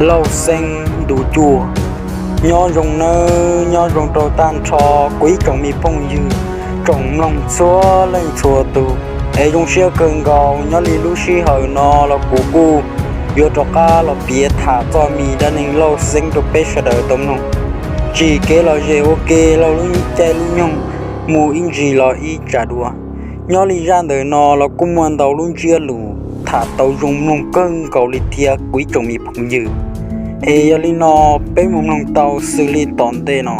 Lauj Xeeb ntu cuaj. Nyob zoo nawb, nyob zoo rau tag nrho kuv ib tsoom me phooj ywg, tsoom mloog txhua leej txhua tus. Es zoo siab kawg nkaus nyob li lub sij hawm no los kuv kuj yuav rov qab los piav tham txoj me dab neeg Lauj Xeeb rau peb sawv daws tau mloog. Tsim kev lom zem ua ke laug lub caij lub nyoog mus ib ntsis los ib tsam dua. Nyob li zaj ntawm no los kuj muaj ntau lub ntsiab lus tham tau zoo mloog kawg nkaus li thiab kuv ib tsoom me phooj ywg. Es yog li no peb mus mloog tau xws li tom ntej no.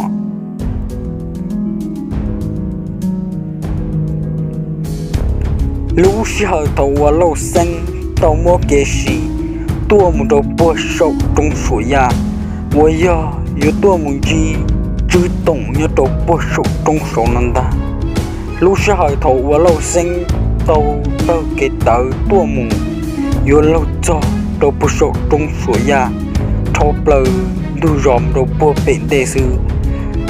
Lub sij hawm thaum uas Lauj Xeeb tau muab kev siv tuaj mus rau puag saum roob Suam Yaj, uas yog yuav tuaj mus ntsib Tswb Toom nyob rau puag saum roob saud no ntag. Lub sij hawm thaum uas Lauj Xeeb tau taug kev tawv tuaj mus yuav luag txog rau puag saum roob Suam Yaj, dhau plaws ntug zos mus rau puag pem ntej xwb,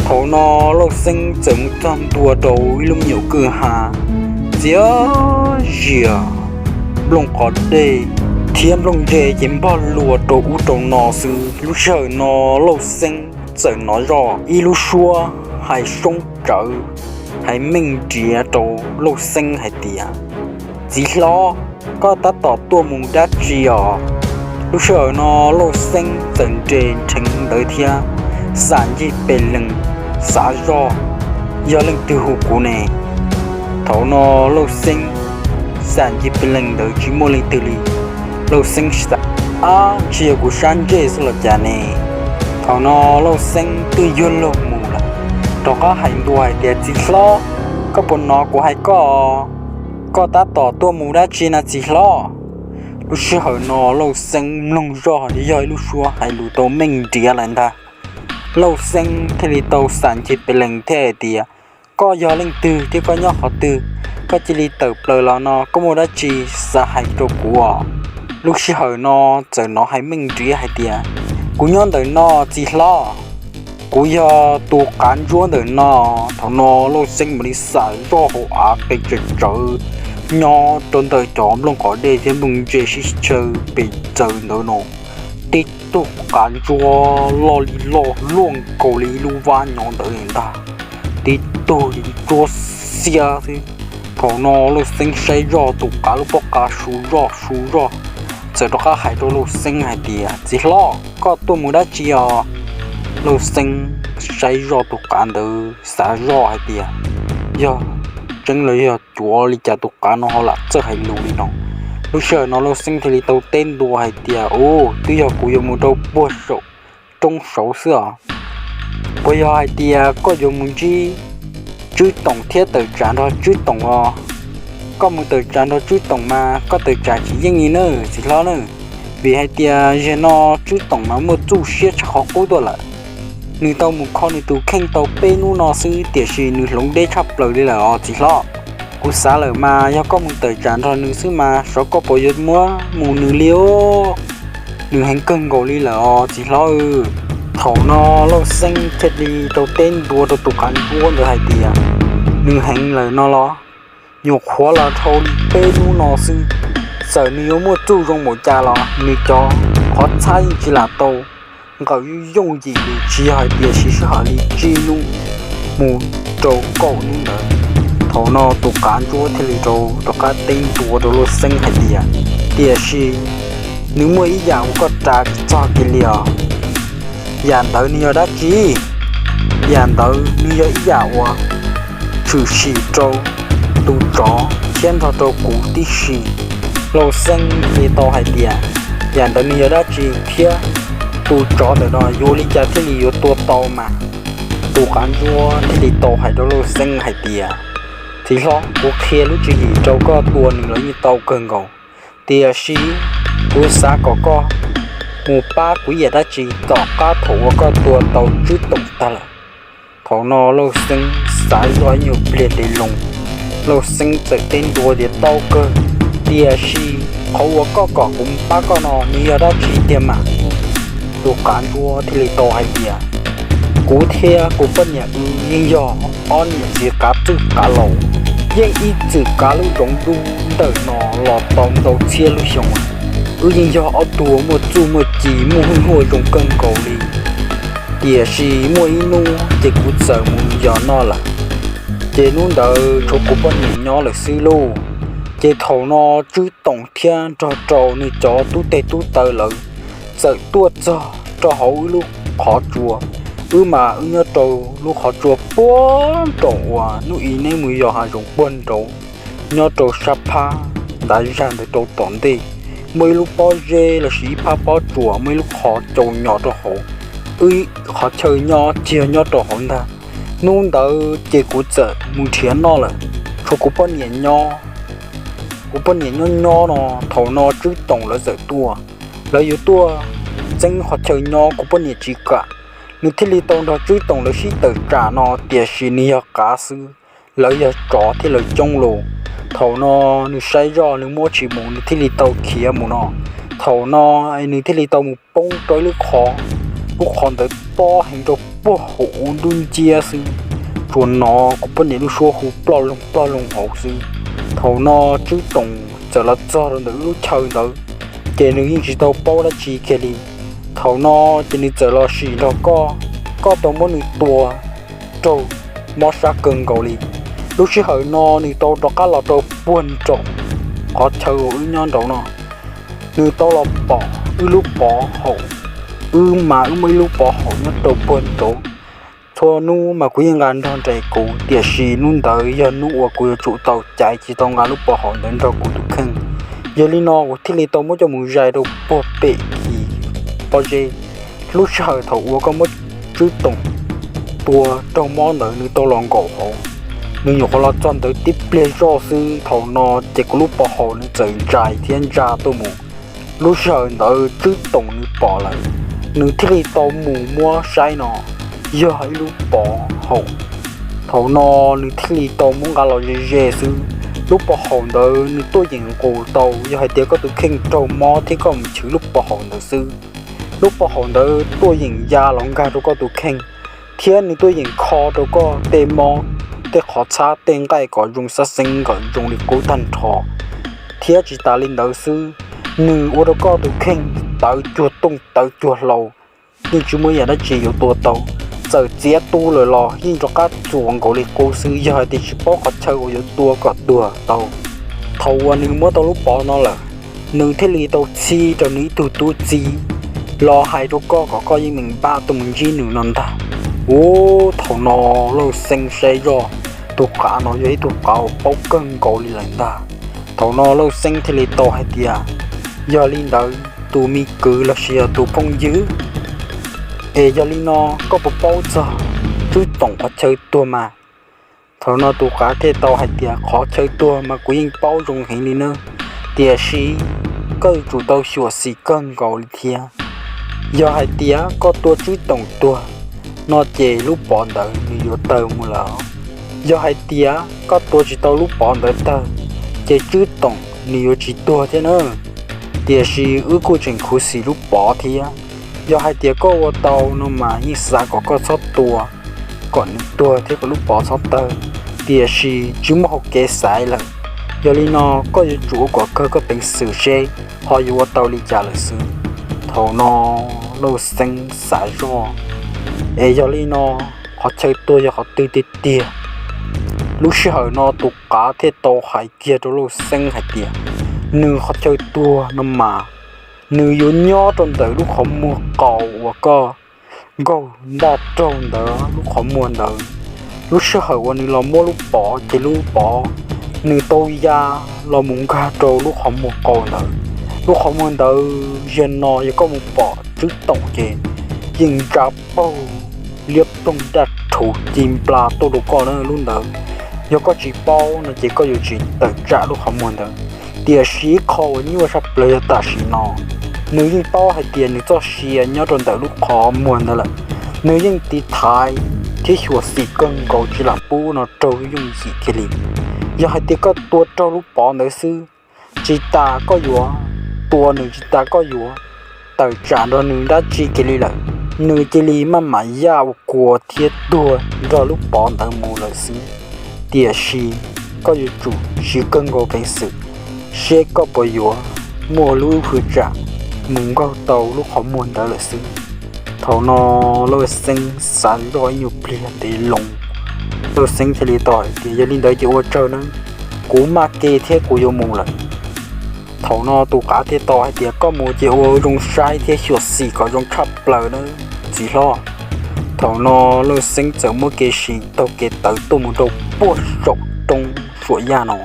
thaum no Lauj Xeeb txawm mus txog ntua rau ib lub me nyuam kwj ha txias zias, nplooj qos dej thiab nplooj ntse ces npog luas rau ub rau no xwb. Lub sij hawm no Lauj Xeeb txawm hnov zoj ib lub suab hais soob tsawv, hais meej nriav rau Lauj Xeeb hais tias, Txiv hlob, koj tab tom tuaj mus dab tsi os? Lub sij hawm no Lauj Xeeb txawm nres nrheev ntawd thiab xam ncig pes lees xav zoj, Yog leej twg hu kuv ne? Thaum no Lauj Xeeb xam ncig pes lees ntawd tsis muaj leej twg li. Lauj Xeeb xav, Ab, ntshe yog kuv sab ntsej xwb los cas ne? Thaum no Lauj Xeeb twb yuav luag mus lawm, rov qab hais ntua hais tias, Txiv hlob, koj puas hnov kuv hais koj? Koj tab tom tuaj mus dab tsi na txiv hlob? Lub sij hawm no Lauj Xeeb mloog zoj yog ib lub suab hais lus tau meej nriav lawm ntag. Lauj Xeeb thiaj li tau xam ncig pes lees thiab hais tias, Koj yog leej twg thiab koj nyob qhov twg? Koj cia li tawm plaws los no, koj muaj dab tsi xav hais rau kuv os? Lub sij hawm no txawm hnov hais meej nriav hais tias, Kuv nyob ntawm no txiv hlob, kuv yog tus qav ntsuab ntawm no. Thaum no Lauj Xeeb mam li xam zoj hauv av qe tsawv tsawv nyob rau ntawm cov nplooj qos dej thiab nplooj ntse sib tshaw pes tsawv ntawd no, tib tug qav ntsuab loj li loj luaj nkaus li ib lub vab nyob ntawd ntag, tib tug li ntsuab xiab xwb. Thaum no Lauj Xeeb saib zoj tus qav lub pob qa su zoj su zoj, txawm rov qab hais rau Lauj Xeeb hais tias, Txiv hlob, koj tuaj mus dab tsi os? Lauj Xeeb saib zoj tus qav ntawd xav zoj hais tias, Yog tseeb los yog cuav li cas tus qav no ho lam txawj hais lus li no? Lub sij hawm no Lauj Xeeb thiaj li tau teb ntua hais tias, Ub, twb yog kuv yuav mus rau puag saum roob saud xwb os. Puas yog hais tias koj yuav mus ntsib Tswb Toom thiab tawm tsam nrog Tswb Toom os? Koj mus tawm tsam nrog Tswb Toom mas koj tawm tsam tsis yeej li na txiv hlob na, vim hais tias zaum no Tswb Toom mas muaj txuj siab tshaj qhov qub tuaj lawm. Nws tau mus kho nws tus kheej tau peb hnub no xwb tiam sis nws hloov deb tshaj plaws li lawm os txiv hlob. Kuv xav lawm mas yog koj mus tawm tsam nrog nws xwb mas xyov koj puas yuav muab mus nws li os. Nws heev kawg nkaus li lawm os txiv hlob. Thaum no Lauj Xeeb thiaj li tau teb ntua rau tus qav ntsuab ntawd hais tias, Nws heev lawm no los? Nyuam qhuav los dhau li peb hnub no xwb, txawm nws yuav muaj txuj zoo npaum cas los nws cov qhov txhab yeej tsis lam tau nqawm yooj yim li, tsis yog hais tias siv sij hawm li tsib hnub mus rau kaum hnub ntawd. Thaum no tus qav ntsuab thiaj li rau rov qab teb ntua rau Lauj Xeeb hais tias, Tiam sis nws muaj ib yam uas koj ras tsis txog kiag li os. Yam ntawd nws yog dab tsi? Yam ntawd nws yog ib yam uas tshwm sim rau tus tsov thiab nrog rau kuv tib si. Lauj Xeeb thiaj li tau hais tias, Yam ntawd nws yog dab tsi thiab tus tsov ntawm no yuav li cas thiaj li yuav tua tau mas? Tus qav ntsuab thiaj li tau hais rau Lauj Xeeb hais tias, Txiv hlob, kuv qhia lub tswv yim rau koj tua nws los yeej tau kawg nkaus, tiam sis kuv xav kom koj mus pab kuv ib yam dab tsi tom qab thaum uas koj tua tau Tswb Toom tag lawm. Thaum no Lauj Xeeb xav zoj ib nyuag pliag ntev loo, Lauj Xeeb txawm teb ntua tias, Tau kawg, tiam sis qhov uas koj kom kuv mus pab koj no nws yog dab tsi tiag mas? Tus qav ntsuab thiaj li tau hais tias, Kuv thiab kuv poj niam wb yeej yog ob niam txiv qav txwj qav laus, yeej ib txwm kav lub zoov dub ntawm no los tau ntau txhiab lub xyoo lawm. Wb yeej yog ob tug muaj txuj muaj ci muaj hwj huaj zoo kawg nkaus li. Tiam sis muaj ib hnub ces kuv txawm mus yos noj lawm, ces hnub ntawd tshuav kuv poj niam nyob lawm xwb lauj. Ces thaum no Tswb Toom thiab nrog rau nws cov tub teg tub taw lawv txawm tuaj txog rau hauv wb lub qhov tsua. Wb mas wb nyob rau lub qhov tsua puag nraum uas hnub i neb mus yos hav zoov puag nraud, nyob rau sab phab ntav zag ntawd rau tom ntej, muaj ib lub pob zeb lossis ib phab pob tsuas muaj ib lub qhov cau nyo rau hauv, wb qhov chaw nyob tsis yog nyob rau hauv ntag. Hnub ntawd ces kuv txawm mus nrhiav noj lawm, tshuav kuv poj niam nyob. Kuv poj niam nyob nyob no, thaum no Tswb Toom lawv txawm tuaj, lawv yuav tuaj txeeb qhov chaw nyob kuv poj niam tsis kam, nws thiaj li tau nrog Tswb Toom lawv sib tawm tsam no, tiam sis nws yog qav xwb, lawv yog tsov thiab lawv coob los. Thaum no nws saib zoj nws muab tsis mus nws thiaj li tau khiav mus no. Thaum no nws thiaj li tau mus poob rau ib lub qhov, lub qhov ntawd pob heev rau puag hauv ub nruab nciab xwb, tsuas hnov kuv poj niam lub suab hu ploj loog ploj loog hauv xwb. Thaum no Tswb Toom txawm los txog rau ntawm wb lub chaw ntawd, ces nws yeej tsis tau paub dab tsi kiag li. Thaum no ces nws txawm los sim nrog koj, koj tau muab nws tua raug mob sab kawg nkaus li. Lub sij hawm no nws tau rov qab los rau puag nraum qhov chaw uas wb nyob nraud no, nws tau los pom wb lub pov haum. Wb mas wb muaj ib lub pov haum nyob rau puag nraud. Txhua hnub mas kuv yeej nqa nrog nraim kuv, tiam sis hnub ntawd yog hnub uas kuv yuav tsum tau caiv tsis tau nqa lub pov haum ntawd nrog kuv tus kheej. Yog li no kuv thiaj li tau muab coj mus zais rau puag pem kis pob zeb. Lub sij hawm thaum uas koj muab Tswb Toom tua raug mob ntawd nws tau los nkaum hauv, nws nyuam qhuav los txog ntawd tib pliag zoj xwb, thaum no ces kuv lub pov haum nws txawm ntsais thiab ntsa tuaj mus. Lub sij hawm ntawd Tswb Toom nws pom lawm, nws thiaj li tau mus muab saib no, yog ib lub pov haum. Thaum no nws thiaj li tau muab nqa los ze ze xwb. Lub pov haum ntawd nws tuaj yeem nqus tau yog hais tias koj tus kheej raug mob thiab koj mus chwv lub pov haum ntawd xwb. Lub pov haum ntawd tuaj yeem ya los nkag rau koj tus kheej, thiab nws tuaj yeem kho rau koj tej mob, tej qhov txhab, tej nqaij kom zoo xab xeeb nkaum zoo li qub tag nrho. Thiab tsis tas li ntawd xwb, nws ua rau koj tus kheej tawv cuag tooj tawv cuag hlau, yeej tsis muaj yam dab tsi yuav tua tau. Txawm txiav tu lawm los yeej rov qab txuas nkaus li qub xwb, yog hais tias tsis paub qhov chaw uas yuav tua kom tuag tau. Thaum uas nws muab tau lub pov no lawm, nws thiaj li tau txhib rau nws ib tug tub txib los hais rau koj kom koj yeej meem npaj tuaj mus ntsib nws no ntag. Ub, thaum no Lauj Xeeb saib zoj tus qav no yog ib tug qav uas paub kawg nkaus li lawm ntag. Thaum no Lauj Xeeb thiaj li tau hais tias, yog li ntawd tus me kwv lossis yog tus phooj ywg, es yog li no koj puas paub txog Tswb Toom qhov chaw tuag mas? Thaum no tus qav thiaj tau hais tias, qhov chaw tuag mas kuv yeej paub zoo heev li nawb, tiam sis koj yuav tsum tau xyuam xim kawg nkaus li thiab. Yog hais tias koj tua Tswb Toom tuag no ces lub pov ntawd nws yuav tawg mus lawm. Yog hais tias koj tua tsis tau lub pov ntawd tawg, ces Tswb Toom nws yuav tsis tuag thiab na. Tiam sis wb kuj tseem khuv xim lub pov thiab. Yog hais tias koj ua tau no mas yeej xav kom koj txhob tua, kom nws tuag thiab kom lub pov txhob tawg, tiam sis tsis muaj hauv kev xaiv lawm. Yog li no koj yuav tsum ua kom kawg koj peev xwm seb ho yuav ua tau li cas lawm xwb. Thaum no Lauj Xeeb xav zoj, es yog li no qhov chaw tuag yog qhov twg tiag tiag? Lub sij hawm no tus qav thiaj tau hais kiag rau Lauj Xeeb hais tias, nws qhov chaw tuag no mas nws yuav nyob rau ntawm lub qhov muag qaus uas koj nkaug ntaj raug ntawd lub qhov muag ntawd. Lub sij hawm uas nws los muab lub pov ces lub pov nws tau ya los mus nkag rau lub qhov muag qaus ntawd. Lub qhov muag ntawd zaum no yog koj mus pom Tswb Toom ces yeej ntsa paug liab ploog daj rhuv ci nplas tuaj rau koj na lub ntawd. Yog koj tsis paub no ces koj yuav tsis tawm tsam lub qhov muag ntawd. Tiam sis qhov uas nyuaj sab plaws yog tam sim no nws yeej paub hais tias nws txoj sia nyob rau ntawm lub qhov muag ntawd lawm. Nws yeej tiv thaiv thiab xyuam xim kawg nkaus tsis lam pub no raug yooj yim kiag li. Yog hais tias koj tua raug lub pov ntawd xwb, tsis tas koj yuav tua nws, tsis tas koj yuav tawm tsam nrog nws dab tsi kiag li lawm, nws cia li maj mam yaj ua kua thiab tuag nrog lub pov ntawd mus lawm xwb. Tiam sis koj yuav tsum siv kawg nkaus peev xwm seb koj puas yuav muaj lub hwj tsam mus nkaug tau lub qhov muag ntawd lawm xwb. Thaum no Lauj Xeeb xav zoj ib nyuag pliag ntev loo, Lauj Xeeb thiaj li tau hais tias, Yog li ntawd ces ua tsaug nawb, kuv maj ke thiab kuv yuav mus lawm. Thaum no tus qav thiaj tau hais tias, Koj mus ces ua zoo saib thiab xyuam xim kom zoo tshaj plaws nawb txiv hlob. Thaum no Lauj Xeeb txawm muab kev siv taug kev tawv tuaj mus rau puag saum roob Suam Yaj no.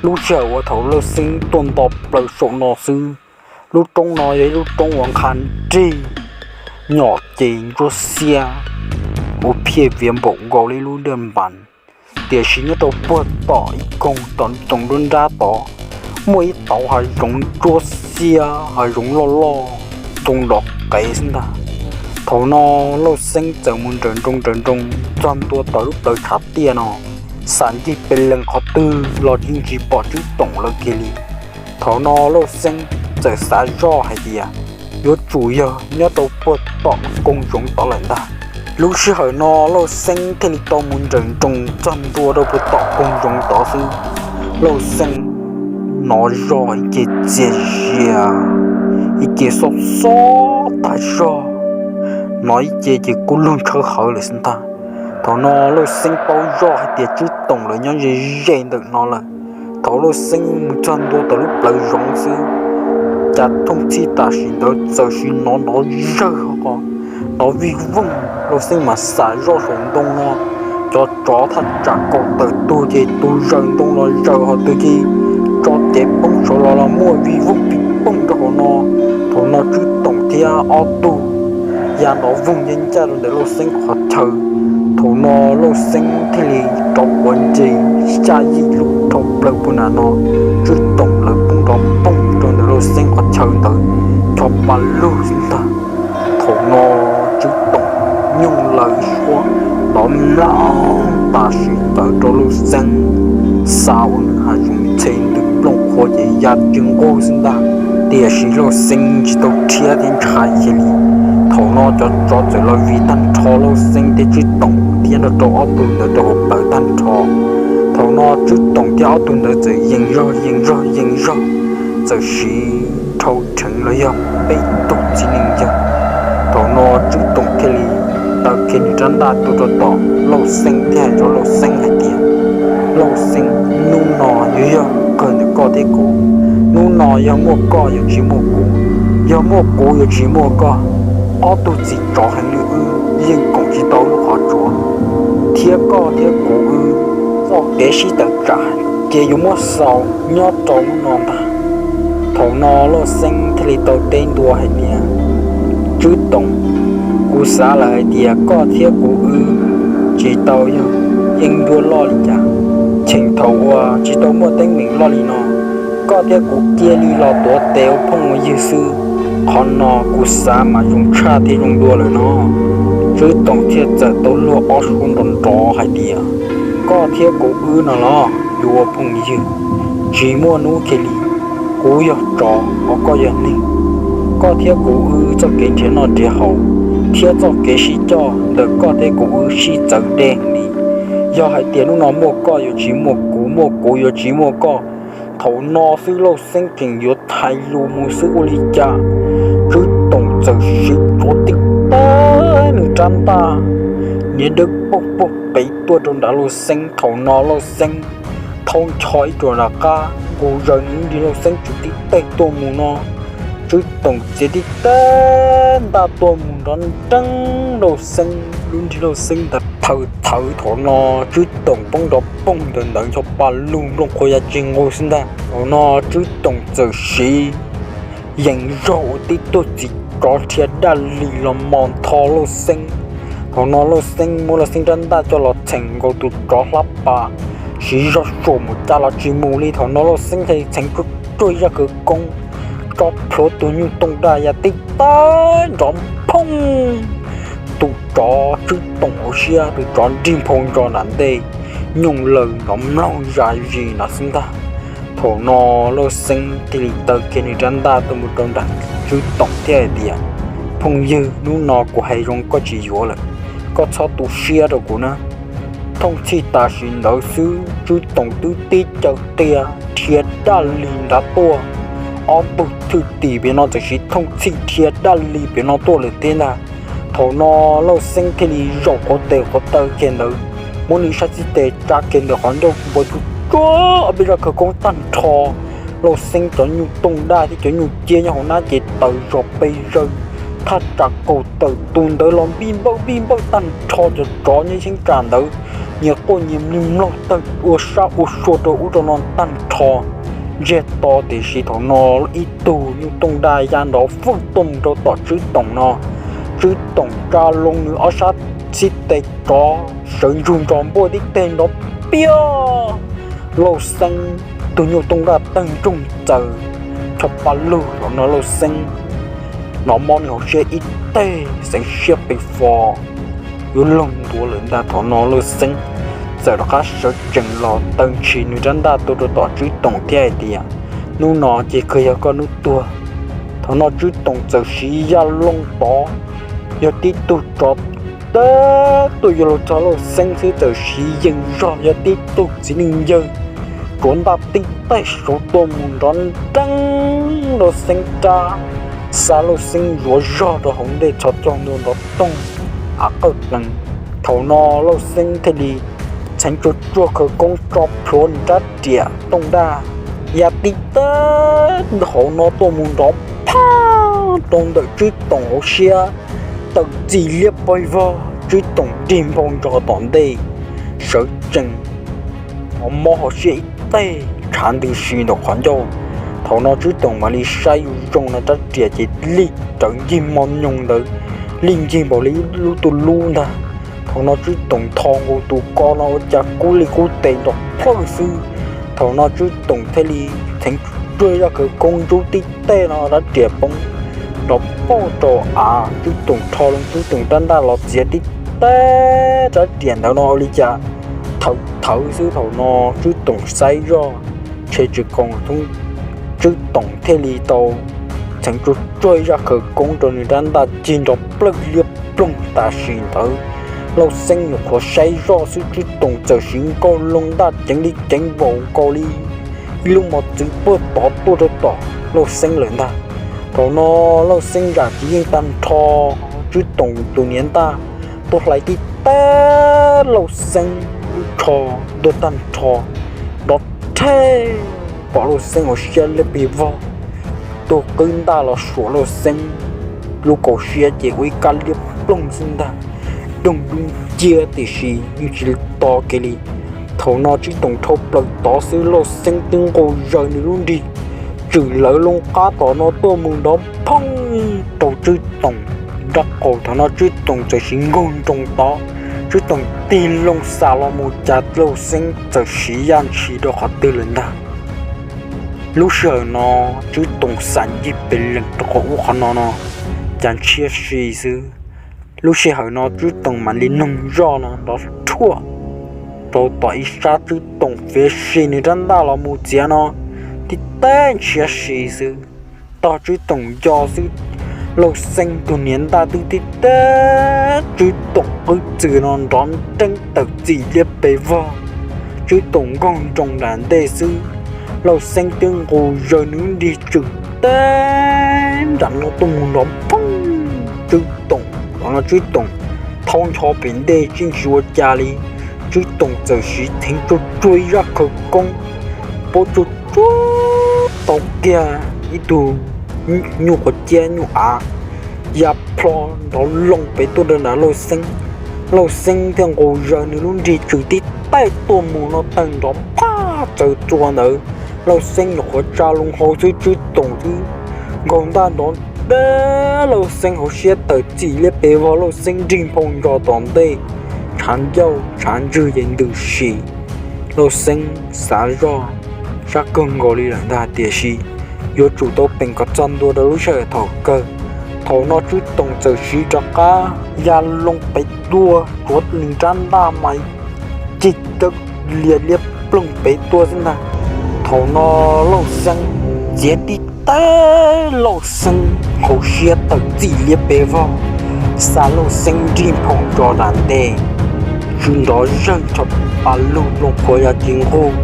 Lub sij hawm uas thaum Lauj Xeeb tuaj nto plaws saum no xwb, lub roob no yog ib lub roob uas nqha nrig, nyom ces ntsuab xiab, ua phiaj viav npaum nkaus li lub daj npas. Tiam sis nyob rau puag tom ib koog tom ntoo nruab nrab tod, muaj ib tauv hav zoov ntsuab xiab, hav zoov loj loj, ntoo nrov qees xwb ntag. Thaum no Lauj Xeeb txawm mus nrawm nroos nrawm nroos txog ntua tom lub plawv tshav tiaj no, xam ncig pes lees qhov twg los yeej tsis pom Tswb Toom lawv kiag li. Thaum no Lauj Xeeb txawm xav zoj hais tias, Yuav tsum yog nyob rau puag tom koog zoov tod lawm ntag. Lub sij hawm no Lauj Xeeb thiaj li tau mus nrawm nroos txog ntua rau puag tom koog zoov tod xwb, Lauj Xeeb hnov zog ib ce txias zias, ib ce xob xob tag zog, hnov ib ce ces kub lug ntshawv hawv lawm xwb ntag. Thaum no Lauj Xeeb paub zoj hais tias Tswb Toom lawv nyob ze ze ntawm no lawm. Thaum Lauj Xeeb mus txog ntua tom lub plawv zoov xwb, cas thooj txhij tam sim ntawd txawm sim hnov nrov zawg ho, nrov vij voog. Lauj Xeeb mas xam zoj saum ntoo no, cov tsov thaj tsam kaum tawm tug ces tus zaws ntoo los zaws ho, tus ces tso cev poob saud los los muaj vij voog pij poog rau hauv no. Thaum no Tswb Toom thiab ob tug ya nrov voog ncaj ncaj rau ntawm Lauj Xeeb qhov chaw. Thaum no Lauj Xeeb thiaj li rov quav nres xya yim lub dhau plaws puag nram no, Tswb Toom lawv poob nrov poog rau ntawm Lauj Xeeb qhov chaw ntawd, cho pa lug xwb ntag. Thaum no Tswb Toom nyooj lawv suab nrov mloog tam sim ntawd rau Lauj Xeeb, xav ua nws hav zoov txhe ntws nplooj qhuav ces ya tsis nqug xwb ntag. Tiam sis Lauj Xeeb tsis tau rhiab thiab ntshai kiag li. Thaum no cov tsov txawm los vij tag nrho Lauj Xeeb thiab Tswb Toom thiab nrog rau ob tug ntawd rau hauv plawv tag nrho. Thaum no Tswb Toom thiab ob tug ntawd txawm yees zog yees zog yees zog, txawm siv dhau rheev los yog peb tug txiv neej yawg. Thaum no Tswb Toom thiaj li taw kiag nws rab ntaj tuaj rau tom Lauj Xeeb thiab hais rau Lauj Xeeb hais tias, Lauj Xeeb, hnub no yuav yog kawg ntawm koj thiab kuv. Hnub no yog muaj koj yuav tsis muaj kuv, yog muaj kuv yuav tsis muaj koj. Ob tug txiv tsov heev li wb yeej koom tsis tau lub qhov tsua, thiab koj thiab kuv wb txoj kev sib tawm tsam ces yuav muab xaus nyob rau hnub no ntag. Thaum no Lauj Xeeb thiaj li tau teb ntua hais tias, Tswb Toom, kuv xav lawm hais tias koj thiab kuv wb tsis tau yog yeeb ncuab loj li cas. Cheem thaum uas tsis tau muaj teeb meem loj li no, koj thiab kuv cia li los tuav tes ua phooj ua ywg xwb. Qhov no kuv xav mas zoo tshaj thiab zoo dua lawm no. Tswb Toom thiaj txawm tau luag ob suab nrov nrov hais tias, Koj thiab kuv wb no los yuav ua phooj ywg, tsis muaj hnub kiag li. Kuv yog tsov ho koj yog neeg. Koj thiab kuv wb txoj kev nrhiav noj nrhiav haus thiab txoj kev sib coj ntawm koj thiab kuv wb sib txawv deb heev li. Yog hais tias hnub no muaj koj yuav tsis muaj kuv, muaj kuv yuav tsis muaj koj. Thaum no xwb Lauj Xeeb tseem yuav thaiv lus mus xwb ua li cas, Tswb Toom txawm siv tsuav tib teg nws rab ntaj, niag dawb paug puag pem tuaj rau nram Lauj Xeeb. Thaum no Lauj Xeeb thaub ncho ib ruam nram qab, nqus zaws nws lub nrig Lauj Xeeb tswv tib teg tuaj mus no, Tswb Toom txiav tib teg ntaj tuaj mus nrov nreeb Lauj Xeeb lub nrig, Lauj Xeeb ntawd thawv thawv. Thaum no Tswb Toom poob nrov poog ntawm ntawd ncho pa lug nplooj qhuav ya tsis nqug xwb ntag. Thaum no Tswb Toom txawm siv yees zog ua tib tug txiv tsov rhiav daj li los mos ntho Lauj Xeeb. Thaum no Lauj Xeeb muab Lauj Xeeb rab ntaj coj los txheem nkaus tus tsov hlab pas, siv zog suam mus cas los tsis mus li. Thaum no Lauj Xeeb thiaj li txheev tsuag tsuag zaj khawv koob, tso plhuav tus nyuj tooj daj ya tib teg nrov phooj. Tus tsov Tswb Toom hauv siab, tus tsov nrig nphau ntso nram ntej, nyooj laws nrov mloog zas zis nrov xwb ntag. Thaum no Lauj Xeeb thiaj li taw kiag nws rab ntaj tuaj mus rau nram Tswb Toom thiab hais tias, Phooj ywg, hnub no kuv hais zoo koj tsis yuav lawm, koj txhob tu siab rau kuv na. Thooj txhij tam sim ntawd xwb Tswb Toom twb tib caw tiag rhiav daj li nrad tuaj, ob tug thwj tim pem no txawm siv thooj txhij dhia daj li pem no tuaj lawm thiab ntag. Thaum no Lauj Xeeb thiaj li zaum qhuav tes qhuav taw kiag ntawd, muab nws sab txhib tes tsa kiag ntawm qhov ncauj npau tsuj tsuag ob peb zaj khawv koob tag nrho. Lauj Xeeb cov nyuj tooj daj thiab cov nyuj ciab nyob hauv hnab ces tawm zom pes zaws, thaj tsam kaum tawm tus ntawd los npij npawj npij npawj tag nrho, cov tsov nyob cheeb tsam ntawd nyias quaj nyias mlig mloog tawg ua sab ua sua rau ub rau no tag nrho ntsiag to. Tiam sis thaum no ib tug nyuj tooj daj ya nrov fwj tuaj mus rau tom Tswb Toom no, Tswb Toom tsa loo nws ob sab txhib tes tsov sawv ntsug nrov npuaj tib teg nrov piab. Lauj Xeeb tus nyuj tooj daj tawg ntsoog txaws rho pa lug. Thaum no Lauj Xeeb hnov mob nws hauv siab ib teg, xeev siab pes fo yuav loog ntuav lawm ntag. Thaum no Lauj Xeeb txawm rov qab sawv tsees los taw ntshis nws rab ntaj tuaj rau tom Tswb Toom thiab hais tias, hnub no ces kawg yog koj hnub tuag. Thaum no Tswb Toom txawm siv ya loo tod, yog tib tug tsov teb tuaj yuav luag txog Lauj Xeeb xwb, txawm siv yees zog yog tib tug txiv neej yawg tsuav ntaj tib teg saud tuaj mus nrov nreeb Lauj Xeeb rab, xa Lauj Xeeb zuav zog rau hauv ntej txhos caug ntua nrov toog av qawj plees. Thaum no Lauj Xeeb thiaj li txheev tsuag tsuag khawv koob tso plhuav nws rab riam tooj daj, ya tib teg hauv no tuaj mus nrov phaj rau ntawm Tswb Toom hauv siab, tawm txim liab pes vog, Tswb Toom nrig nphau ntsos tom ntej sawv tsees, hnov mob hauv siab ib teg tshav ntws si ntawm qhov ncauj. Thaum no Tswb Toom mam li saib zoo zoo no rab riam ces lij rawv ncig mo nyoog ntawd, lij ncig npaum li lub tuj lub ntag. Thaum no Tswb Toom tho nkaus tus ko no ua cas kub li kub tes nrov plawj xwb. Thaum no Tswb Toom thiaj li txheev tsuag zaj khawv koob ntub tib teg no rab riam poob nrov pauj rau av. Tswb Toom rho loo Tswb Toom rab ntaj los txiav tib teg rab riam ntawd no ua li cas thawv thawv xwb. Thaum no Tswb Toom saib zoj ntshe tsis koom thoob, Tswb Toom thiaj li tau txheev tsuag tsuag zaj khawv koob rau nws rab ntaj cig nrov plawj liab ploog tam sim ntawd. Lauj Xeeb nyuam qhuav saib zoj xwb Tswb Toom txawm siv nkauj loo ntaj ceev li ceev npaum nkaus li ib lub mos txwv puag tod tuaj rau tom Lauj Xeeb lawm ntag. Thaum no Lauj Xeeb zam tsis yeej tag nrho, Tswb Toom tus niam ntaj tuaj hlais tib teg Lauj Xeeb lub tsho ntuag tag nrho, nrov rheb pom Lauj Xeeb hauv siab liab pes vog, tuag qwb ntaj los suam Lauj Xeeb lub kaus siab ces ua ib kab liab ploog xwb ntag, doog dub nciab tiam sis yeej tsis to kiag li. Thaum no Tswb Toom dhau plaws tod xwb Lauj Xeeb twb nqus zaws nws lub nrig tswm lawv loo qab tom no tuaj mus nrov phooj rau Tswb Toom nraub qaum. Thaum no Tswb Toom txawm siv nkaug nroos tod, Tswb Toom tig loo xas los mus cas Lauj Xeeb txawm siv yaj ntshis rau qhov twg lawm ntag. Lub sij hawm no Tswb Toom xas ncig pes lees rau qhov ub qhov no no cas ntshiab si xwb. Lub sij hawm no Tswb Toom mam li noog zoj no nrov rhuaj rau tom ib sab, Tswb Toom fiav si nws rab ntaj los mus txiav no tib teg ntshiab si xwb. Tog Tswb Toom nco xwb, Lauj Xeeb tus niam ntaj twb tib teg Tswb Toom qwb txwm no nrov nreeb tawm txim liab pes vog. Tswb Toom nkaug nroos nram ntej xwb, Lauj Xeeb twb nqus zaws nws lub nrig tswm teb nram no tuaj mus nrov phooj. Tswb Toom, thaum no Tswb Toom thaub ncho pem ntej tsis ntsis ua cas li, Tswb Toom txawm siv theev tsuag tsuag ib zaj khawv koob, puab tsuag tsuag tau kiag ib tug nyuj quav ciab nyuj av ya plho nrov loo pem tuaj rau nram Lauj Xeeb. Lauj Xeeb thiaj nqus zaws nws lub nrig tswm tib teg tuaj mus no tawg nrov phaj txawv txua ntawd. Lauj Xeeb nyuam qhuav tsa loo hau xwb Tswb Toom twb nkaug ntaj nrov deb Lauj Xeeb hauv siab tawm txim liab pes vog, Lauj Xeeb nrig nphau ntsos tom ntej, tshav ncauj tshav ntswg ces ntws si. Lauj Xeeb xav zoj sab kawg nkaus li lawm ntag, tiam sis yuav tsum tau peem kom txog ntua rau lub sij hawm thaum kawg. Thaum no Tswb Toom txawm siv rov qab ya loo pem tuaj tsuav nws rab ntaj mas cig cawv lias liab ploog pem tuaj xwb ntag. Thaum no Lauj Xeeb txiav tib teg Lauj Xeeb hauv siab tawm txim liab pes vog, xa Lauj Xeeb nrig nphau ntsos nram ntej, tswv nrov zawg nrho pa lug loo qhuav yog ci nqug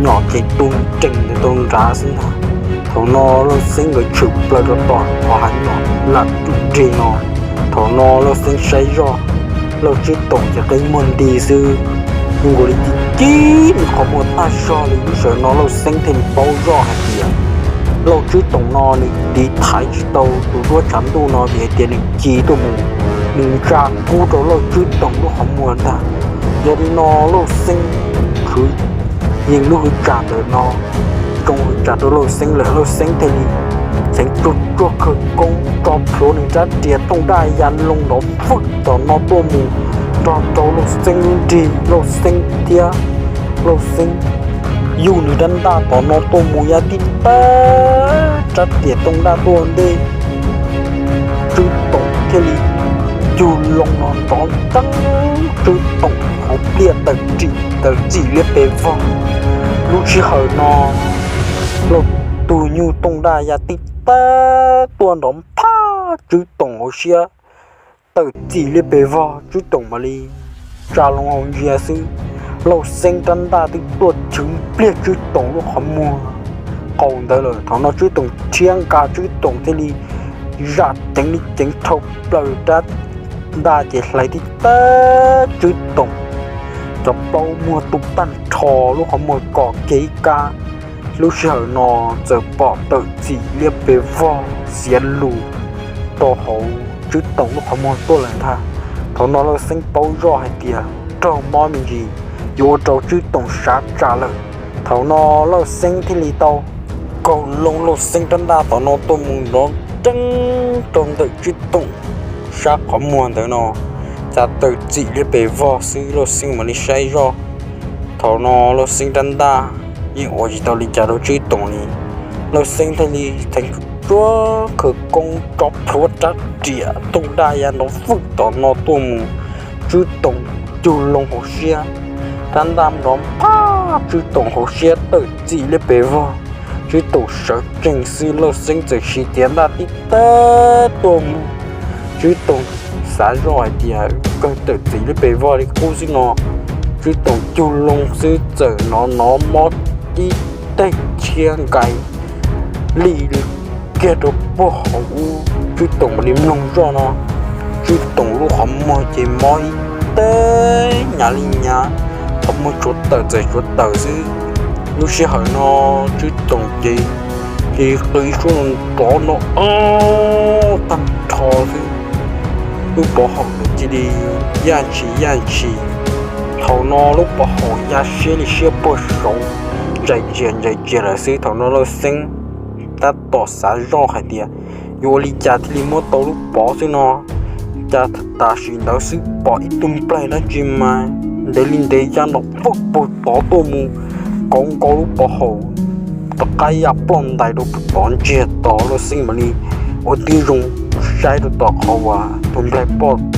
nyom ces tu nrees ntawd tau nrad xwb ntag. Thaum no Lauj Xeeb nkawd tshwm plaws rau tom qhov hav nyom lam tus deg no. Thaum no Lauj Xeeb saib zoj, Lauj Tswb Toom ces qe muag nti xwb, nkaus li ci ci nws qhov muag tag zog li. Lub sij hawm no Lauj Xeeb thiaj li paub zoj hais tias Lauj Tswb Toom no nws tiv thaiv tsis tau tus duab tshav ntuj no vim hais tias nws ci tuaj mus, nws ntsa kub rau Lauj Tswb Toom lub qhov muag ntag. Yog li no Lauj Xeeb tshwv yees lub hwv tsam ntawm no, tsoo hwv tsam rau Lauj Xeeb lawm, Lauj Xeeb thiaj li ceev tsuag tsuag khawv koob tso plhuav nws rab riam tooj daj ya loo nrov vwj tom no tuaj mus nrog rau Lauj Xeeb lub nrig. Lauj Xeeb thiab Lauj Xeeb yug nws rab ntaj tom no tuaj mus ya tib tag rab riam tooj daj tuaj ntej, Tswb Toom thiaj li cug loo no nrov nteeb, Tswb Toom hauv pliaj tawm txim liab pes vog. Lub sij hawm no Lauj Tug nyuj tooj daj ya tib tag tuaj nrov phaj Tswb Toom hauv siab, tawm txim liab pes vog, Tswb Toom mam li tsa loo hauv ntsia xwb, Lauj Xeeb rab ntaj twb tuaj chwv pliag Tswb Toom lub qhov muag qaum ntawd lawm. Thaum no Tswb Toom rhiab nqa, Tswb Toom thiaj li zam ceev li ceev dhau plaws rab ntaj ces hlais tib tag Tswb Toom cov plaub muag tu tag nrho, lub qhov muag kom kiag ib kab. Lub sij hawm no txawm pom tawm txim liab pes vog xiav lus rau hauv Tswb Toom lub qhov muag tuaj lawm ntag. Thaum no Lauj Xeeb paub zoj hais tias raug mob me ntsis, yuav ua rau Tswb Toom sav tsam lawm. Thaum no Lauj Xeeb thiaj li tau kaug loo Lauj Xeeb rab ntaj tom no tuaj mus nrov nreeb rau ntawm Tswb Toom sab qhov muag ntawd no, cas tawm txim liab pes vog xwb, Lauj Xeeb mam li saib zoj. Thaum no Lauj Xeeb rab ntaj yeej ua tsis tau li cas rau Tswb Toom li. Lauj Xeeb thiaj li ceev tsuag khawv koob tso plhuav rab riam tooj daj ya nrov vwj tom no tuaj mus, Tswb Toom cug loo hauv siab, rab ntaj nrov phaj Tswb Toom hauv siab tawm txim liab pes vog. Tswb Toom sawv tsees xwb Lauj Xeeb txawm siv tiav ntaj tib tag tuaj mus. Tswb Toom xav zoj hais tias kawg tawm txim liab pes vog li qub xwb no, Tswb Toom cug loo xwb txawm hnov hnov mob tib teg tshiab nqaim li kiag rau puag hauv ub. Tswb Toom mam li mloog zoj no, Tswb Toom lub qhov muag ces mob ib teg hnyav li hnyav, qhov muag tsuav tawm txawm tsuav tawm xwb. Lub sij hawm no Tswb Toom ces cia li qw ib suab nrov nrov tag nrho xwb, lub pov haum cia li yaj ntshis yaj ntshis. Thaum no lub pov haum ya siab li siab puag saud, ntsais ntsia ntsais ntsia lawm xwb. Thaum no Lauj Xeeb tab tom xav zoj hais tias yuav ua li cas thiaj li muab tau lub pov xwb no, cas tam sim ntawd xwb pom ib tug nplaig dab tsi mas ntev li ntev ya nrov vwj puag tod tuaj mus, kauv nkaus lub pov haum rov qab ya ploj ntais rau puag tod ntsiag to. Lauj Xeeb mam li ua tib zoo saib rau tom qhov uas tus nplaig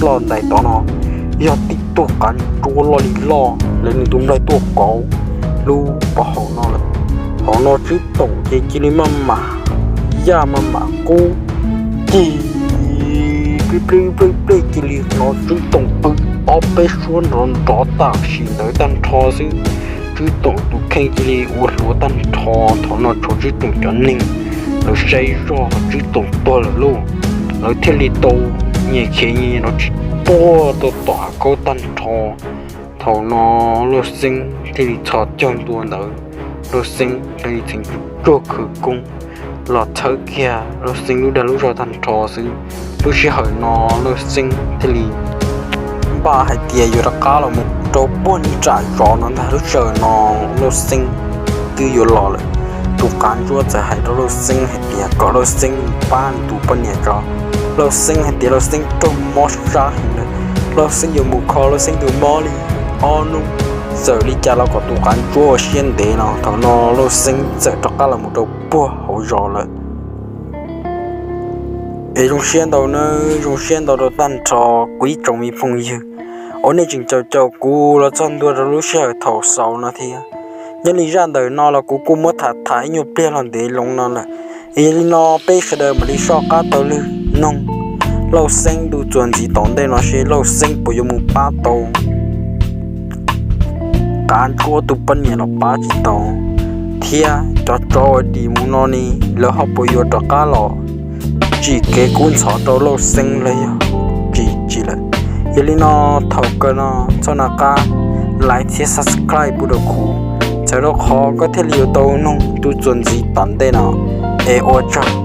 ploj ntais tod no, yog tib tug qav ntsuab loj li loj lawv nws tus nplaig tuaj kauv lub pov haum no lawm. Thaum no Tswb Toom ces cia li maj mam yaj maj mam qub, ci plij plij plij plij cia li hnov Tswb Toom qw ob peb suab nrov nrov tam sim ntawd tag nrho xwb. Tswb Toom tus kheej cia li ua hluav tag nrho. Thaum no tshuav Tswb Toom cov neeg lawv saib zoj Tswb Toom tuag lawm lauj, lawv thiaj li tau nyias khiav nyias los tsis tuaj rau tom hav khaub tag nrho. Thaum no Lauj Xeeb thiaj li txhos caug ntua ntawd, Lauj Xeeb thiaj li txheev tsuag khawv koob los txhawb kiag Lauj Xeeb lub dag lub zog tag nrho xwb. Lub sij hawm no Lauj Xeeb thiaj li npaj hais tias yuav rov qab los mus rau puag nram zos no ntag. Lub sij hawm no Lauj Xeeb twb yuav los lawm, tus qav ntsuab txawm hais rau Lauj Xeeb hais tias kom Lauj Xeeb pab nws tus poj niam tso. Lauj Xeeb hais tias Lauj Xeeb raug mob sab heev lawm, Lauj Xeeb yuav mus kho Lauj Xeeb tus mob li ob hnub, txawm li cas los kom tus qav ntsuab ua siab ntev no. Thaum no Lauj Xeeb txawm rov qab los mus rau puag hauv zos lawm. Es zoo siab ntau nawb, zoo siab ntau rau tag nrho kuv ib tsoom me phooj ywg uas nej tseem caum caum kuv los txog ntua rau lub sij hawm thaum xaus no thiab. Nyob li zaj ntawm no los kuv kuj muab tham tham ib nyuag pliag los ntev loo no lawm. Es yog li no peb sawv daws mam li soj qab taug lw mloog Lauj Xeeb ntu txuas ntxiv tom ntej no seb Lauj Xeeb puas yuav mus pab tau qav ntsuab tus poj niam los pab tsis tau thiab cov tsov uas dim mus no ne, lawv ho puas yuav rov qab los tsim kev kub ntxhov rau Lauj Xeeb los yog tsis tsim lawm. Yog li no, thaum kawg no txhob nco qab like thiab subscribe pub rau kuv, txhawm rau qhov koj thiaj li yuav tau noog tus txuas ntxiv tom ntej no. Es ua tsaug.